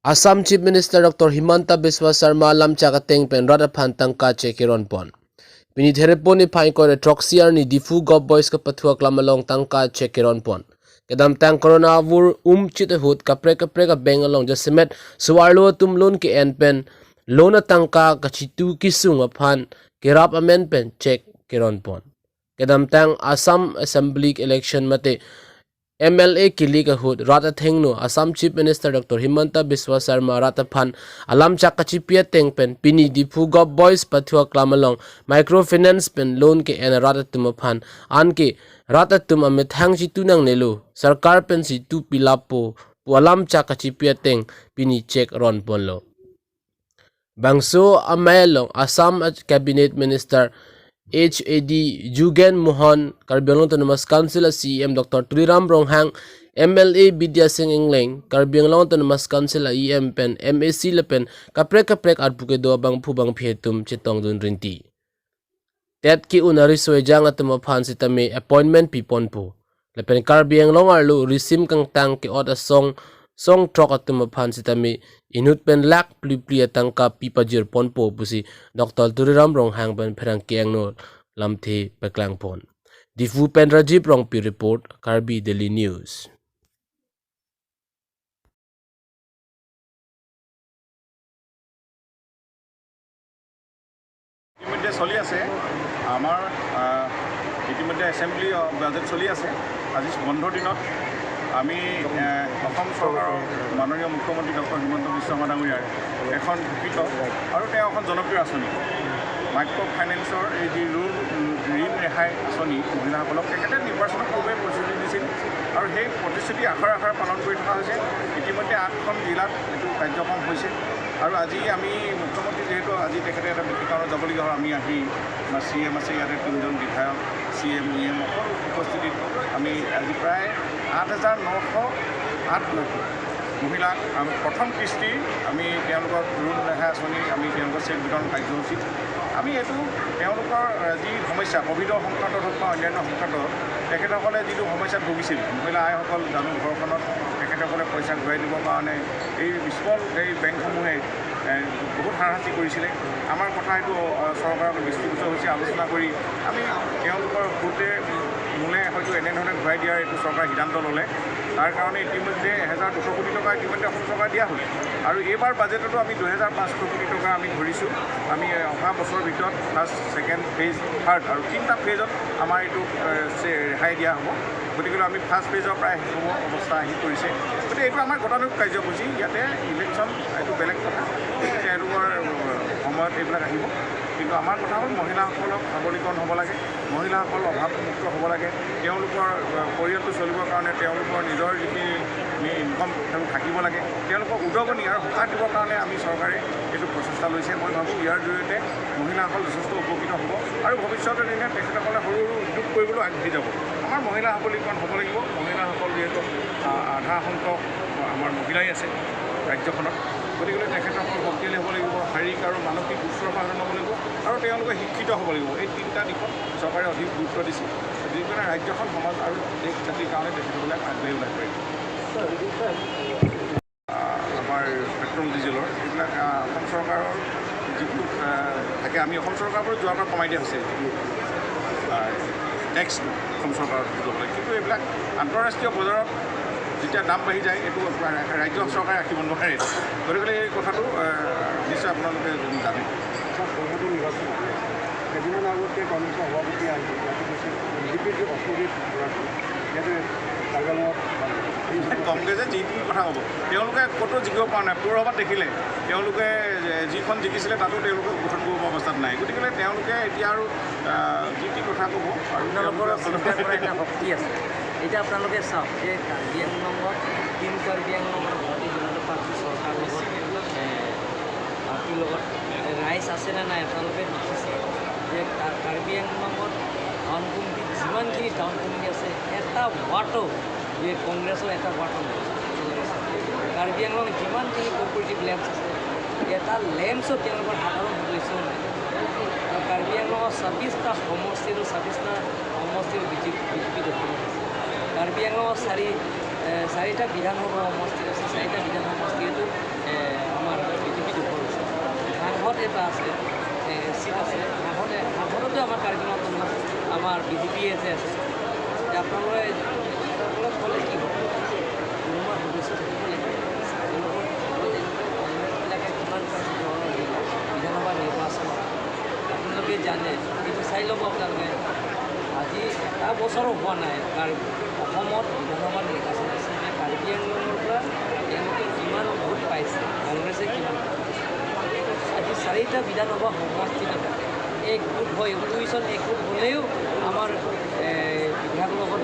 Assam Chief Minister Dr. Himanta Biswa Sarma lamcha ka teng pen rat phan tangka che kiron pon. Pini therepon ni phai ko troxiar ni Diphu Gov Boys ka pathua klamalong tangka che kiron pon. Kedam tang corona vur chit hut kapre kapre ka bengalong jasimet suarlo tum lon ke en pen lona tangka ka chitu kisung aphan kirap amen pen check kiron pon. Kedam tang Assam Assembly election mate MLA kili ka hut rata thengno Assam Chief Minister Dr. Himanta Biswa Sarma rata phan alam chak ka chipia teng pen pini Diphu Gov Boys pathua klamalong microfinance pen loan ke en rata tum phan an ke rata tum ame thang chi tunang nelo sarkar pen si tu pilapo alam chak ka chipia teng pini check ron ponlo. Bangso amelong Assam Cabinet Minister HAD Jugen Mohan, Karbi Anglong Autonomous Council CEM Dr. Tuliram Ronghang, MLA Bidya Singh Engleng, Karbi Anglong Autonomous Council EM pen MAC lepen kaprek kaprek arpuke do bang phu bang phetum chitong dun rinti. Tet ki unari soejang atuma phan sitame appointment pipon pu. Lepen Karbi Anglong arlu risim kang tang ki ot asong song trok atuma phan sitame inut pen lak pli pli atangka pipajir ponpo pusi Dr. Tuliram Ronghang pen pherang kiang no lamthe peklang pon. Diphu pen Rajib Rongpi report, Karbi Daily News. ইতিমধ্যে চলি আছে আমাৰ, ইতিমধ্যে assembly budget চলি আছে। আজি বন্ধৰ দিনত আমি অসম চৰকাৰৰ মাননীয় মুখ্যমন্ত্ৰী ডক্টৰ হিমন্ত বিশ্ব শৰ্মা ডাঙৰীয়াৰ এখন ঘোষিত আৰু তেওঁ এখন জনপ্ৰিয় আঁচনি মাইক্ৰ' ফাইনেন্সৰ এই যি ঋণ ৰেহাই আঁচনি মহিলাসকলক তেখেতে নিৰ্বাচনৰ পূৰ্বে প্ৰতিশ্ৰুতি দিছিল আৰু সেই প্ৰতিশ্ৰুতি আখৰে আখৰে পালন কৰি থকা হৈছে। ইতিমধ্যে 8খন জিলাত এইটো কাৰ্যক্ৰম হৈছে আৰু আজি আমি মুখ্যমন্ত্ৰী যিহেতু আজি তেখেতে এটা বিশেষ কাৰণত যাবলগীয়া হ'ল, আমি আহি আমাৰ চি এম আছে, ইয়াতে 3জন বিধায়ক, চি এম, ই এম সকলো উপস্থিতিত আমি আজি প্ৰায় 8,908 মহিলাক আমি প্ৰথম কিস্তি আমি তেওঁলোকক ঋণ ৰেহাই আঁচনি আমি তেওঁলোকৰ চেক বিতৰণ কাৰ্যসূচীত আমি এইটো তেওঁলোকৰ যি সমস্যা ক'ভিডৰ সংক্ৰান্তত হওক বা অন্যান্য সংক্ৰান্তত হওক তেখেতসকলে যিটো সমস্যাত ভুগিছিল মহিলা আইসকল জানো ঘৰখনত তেখেতসকলে পইচা ঘূৰাই দিবৰ কাৰণে এই স্মল এই বেংকসমূহে বহুত হাৰাশাস্তি কৰিছিলে। আমাৰ কথা এইটো চৰকাৰৰ দৃষ্টিগোচৰ হৈছে, আলোচনা কৰি আমি তেওঁলোকৰ সুতে মূলে হয়তো এনেধৰণে ঘূৰাই দিয়াৰ এইটো চৰকাৰে সিদ্ধান্ত ল'লে। তাৰ কাৰণে ইতিমধ্যে 1,200 কোটি টকা ইতিমধ্যে অসম চৰকাৰে দিয়া হ'ল আৰু এইবাৰ বাজেটতো আমি 2,500 কোটি টকা আমি ধৰিছোঁ। আমি অহা বছৰৰ ভিতৰত ফাৰ্ষ্ট, ছেকেণ্ড ফেজ, থাৰ্ড আৰু 3টা ফেজত আমাৰ এইটো ৰেহাই দিয়া হ'ব। গতিকে আমি ফাৰ্ষ্ট ফেজৰ প্ৰায় শেষ হ'ব অৱস্থা আহি পৰিছে। গতিকে এইটো আমাৰ গতানুগতিক কাৰ্যসূচী, ইয়াতে ইলেকশ্যন এইটো বেলেগ কথা, তেওঁলোকৰ সময়ত এইবিলাক আহিব। কিন্তু আমাৰ কথা হ'ল মহিলাসকলক সবলীকৰণ হ'ব লাগে, মহিলাসকল অভাৱমুক্ত হ'ব লাগে, তেওঁলোকৰ পৰিয়ালটো চলিবৰ কাৰণে তেওঁলোকৰ নিজৰ যিখিনি ইনকম তেওঁলোক থাকিব লাগে, তেওঁলোকক উদগনি আৰু সকাহ দিবৰ কাৰণে আমি চৰকাৰে এইটো প্ৰচেষ্টা লৈছে। মই ভাবোঁ ইয়াৰ জৰিয়তে মহিলাসকল যথেষ্ট উপকৃত হ'ব আৰু ভৱিষ্যতৰ দিনত তেখেতসকলে সৰু সৰু উদ্যোগ কৰিবলৈ আগবাঢ়ি যাব। আমাৰ মহিলা সবলীকৰণ হ'ব লাগিব। মহিলাসকল যিহেতু আধা সংখ্যক আমাৰ মহিলাই আছে ৰাজ্যখনত, গতিকে তেখেতসকল শক্তিশালী হ'ব লাগিব, শাৰীৰিক আৰু মানসিক উচ্চ সাধন হ'ব লাগিব আৰু তেওঁলোকে শিক্ষিত হ'ব লাগিব। এই 3টা দিশত চৰকাৰে অধিক গুৰুত্ব দিছে, যি কাৰণে ৰাজ্যখন, সমাজ আৰু দেশ জাতিৰ কাৰণে তেখেতসকলে আগবাঢ়ি ওলাই পাৰিব। আমাৰ পেট্ৰল ডিজেলৰ এইবিলাক অসম চৰকাৰৰ যিটো থাকে, আমি অসম চৰকাৰৰ পৰা যোৱাবাৰ কমাই দিয়া হৈছে টেক্সটো অসম চৰকাৰৰ ল'ব লাগে। কিন্তু এইবিলাক আন্তঃৰাষ্ট্ৰীয় বজাৰত যেতিয়া দাম বাঢ়ি যায় এইটো ৰাজ্য চৰকাৰে ৰাখিব নোৱাৰে। গতিকে এই কথাটো নিশ্চয় আপোনালোকে জানে। কেইদিনমান আগতে কংগ্ৰেছৰ সভাপতি আহি ইয়াতে কৈছে বিজেপিৰ যি অস্ত্ৰজিৎ গৰাকী ইয়াতে কংগ্ৰেছে যি টি কথা ক'ব, তেওঁলোকে ক'তো জিকিব পৰা নাই। পৌৰসভাত দেখিলে তেওঁলোকে যিখন জিকিছিলে তাতো তেওঁলোকে গঠন কৰিব অৱস্থাত নাই। গতিকে তেওঁলোকে এতিয়া আৰু যি টি কথা ক'ব আৰু তেওঁলোকৰ এটা শক্তি আছে। এতিয়া আপোনালোকে চাওক যে কাৰ্বি আংলঙত তিন কাৰ্বি আংলঙৰ ভাৰতীয় জনতা পাৰ্টীৰ চৰকাৰ লগত পাৰ্টীৰ লগত ৰাইজ আছেনে নাই আপোনালোকে দেখিছে যে কাৰ্বি আংলঙত টাউন কমিটিত যিমানখিনি টাউন কমিটি আছে এটা ৱাৰ্ডো যে কংগ্ৰেছৰ এটা ৱাৰ্ডো নাই। কাৰ্বি আংলং যিমানখিনি কোঅপাৰেটিভ লেম্পছ আছে এটা লেম্পছো তেওঁলোকৰ সাধাৰণ সদস্যও নাই। কাৰ্বি আংলঙৰ 26টা সমষ্টিৰো 26টা সমষ্টিৰ বিজেপি দখলত আছে। কাৰ্বি আংলঙৰ চাৰিটা বিধানসভা সমষ্টি আছে, 4টা বিধানসভা সমষ্টিতো হাফত এটা আছে, চিট আছে হাফতে, হাফতো আমাৰ কাৰ্বি আংলঙত আমাৰ বিজেপি যে আছে। আপোনালোকে ক'লে কি হ'ব? কোনোবা সদস্য থাকিব লাগিব তেওঁলোকৰ। কংগ্ৰেছবিলাকে কিমান পাইছে বিধানসভা নিৰ্বাচনত আপোনালোকে জানে, এইটো চাই ল'ব আপোনালোকে। আজি এটা বছৰো হোৱা নাই কাৰ্বি অসমত বিধানসভা নিৰ্বাচন হৈছে, এতিয়া কাৰ্বি আংলঙৰ পৰা তেওঁলোকে কিমান ভোট পাইছে, কংগ্ৰেছে কিমান পাইছে? আজি 4টা বিধানসভা সমষ্টিত একগোট হৈ অপজিশ্যন একগোট হ'লেও আমাৰ বিধায়কৰ লগত